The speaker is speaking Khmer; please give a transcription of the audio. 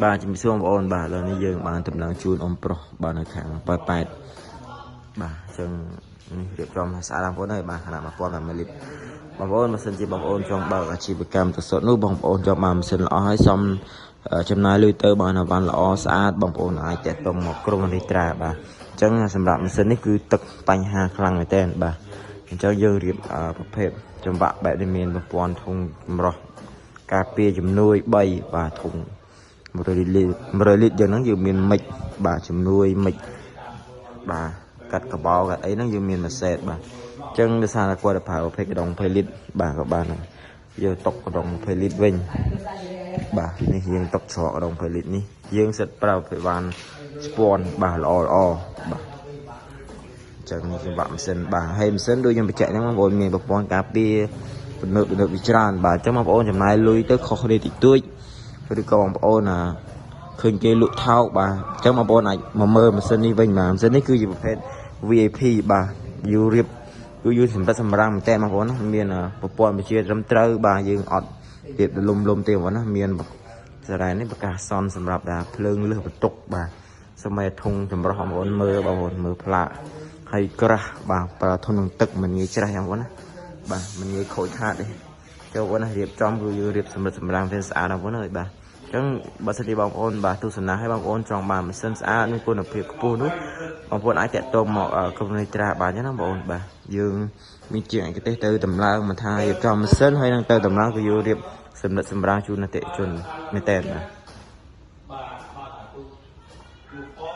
បាទជំរាបសួរបងប្អូនបាទឥឡូវនេះយើងបានតំណែងជូនអ៊ំប្រុសបាទនៅខាងប៉ោយប៉ែតបាទអញ្ចឹងនេះរៀបចំស្អាតបងប្អូនហើយបាទខណៈ1500លីត្របងប្អូនបើសិនជាបងប្អូនចង់បើកអាជីវកម្មទឹកសុទ្ធនោះបងប្អូនចង់បានម៉ាស៊ីនល្អហើយសមចំណាយលុយទៅបានអីវ៉ាន់ល្អស្អាតបងប្អូនអាចតាក់ទងមកក្រុមហ៊ុននេះត្រាបាទអញ្ចឹងសម្រាប់ម៉ាស៊ីននេះគឺទឹកបញ្ហាខ្លាំងមែនទែនបាទអញ្ចឹងយើងរៀបប្រភេទចង្វាក់បែបនេះមានប្រព័ន្ធធុងចម្រោះការពារជំនួយ3បាទធុង100លីត្រ100លីត្រយ៉ាងហ្នឹងយើងមានមិចបាទជំនួយមិចបាទកាត់កបោកាត់អីហ្នឹងយើងមានមួយសេតបាទអញ្ចឹងដោយសារតែគាត់ប្រើប្រភេទកដុង20លីត្របាទក៏បានដែរយកតុកកដុង20លីត្រវិញបាទនេះយើងតុកច្រកកដុង20លីត្រនេះយើងសិតប្រើប្រភេទបានស្ពាន់បាទល្អល្អបាទអញ្ចឹងនេះចង្វាក់ម៉ាស៊ីនបាទហើយម៉ាស៊ីនដូចខ្ញុំបញ្ជាក់ហ្នឹងបងប្អូនមានប្រព័ន្ធការពារទំនើបទំនើបវាច្រើនបាទអញ្ចឹងបងប្អូនចំណាយលុយទៅខុសគ្នាតិចតួចឬក៏បងប្អូនអាឃើញគេលក់ថោកបាទអញ្ចឹងបងប្អូនអាចមកមើលម៉ាស៊ីននេះវិញបាទម៉ាស៊ីននេះគឺជាប្រភេទ VIP បាទយូរៀបគឺយូរសម្រិតសម្រាំងមែនតើបងប្អូនណាមានប្រព័ន្ធវិទ្យាត្រឹមត្រូវបាទយើងអត់រៀបលំលំទេបងប្អូនណាមានសារ៉ែនេះប្រកាសសនសម្រាប់ថាភ្លើងលឹះបន្ទុកបាទសម័យធុងចម្រោះបងប្អូនមើលបងប្អូនមើលផ្លាកហើយក្រាស់បាទប្រើធននឹងទឹកមិនងាយច្រេះបងប្អូនណាបាទមិនងាយខូចខាតទេចូលបងប្អូនណារៀបចំគឺយើងរៀបសម្រិតសម្រាំងទៅស្អាតបងប្អូនអើយបាទអញ្ចឹងបើសិនជាបងប្អូនបាទទស្សនាឲ្យបងប្អូនចង់បានម៉ាស៊ីនស្អាតមានគុណភាពខ្ពស់នោះបងប្អូនអាចតាក់ទងមកក្រុមហ៊ុនត្រាបានចឹងណាបងប្អូនបាទយើងមានជាងឯកទេសទៅតម្លើងមិនថារៀបចំម៉ាស៊ីនហើយនឹងទៅតម្លើងគឺយើងរៀបសម្រិតសម្រាំងជូនអតិថិជនមែនតើបាទ។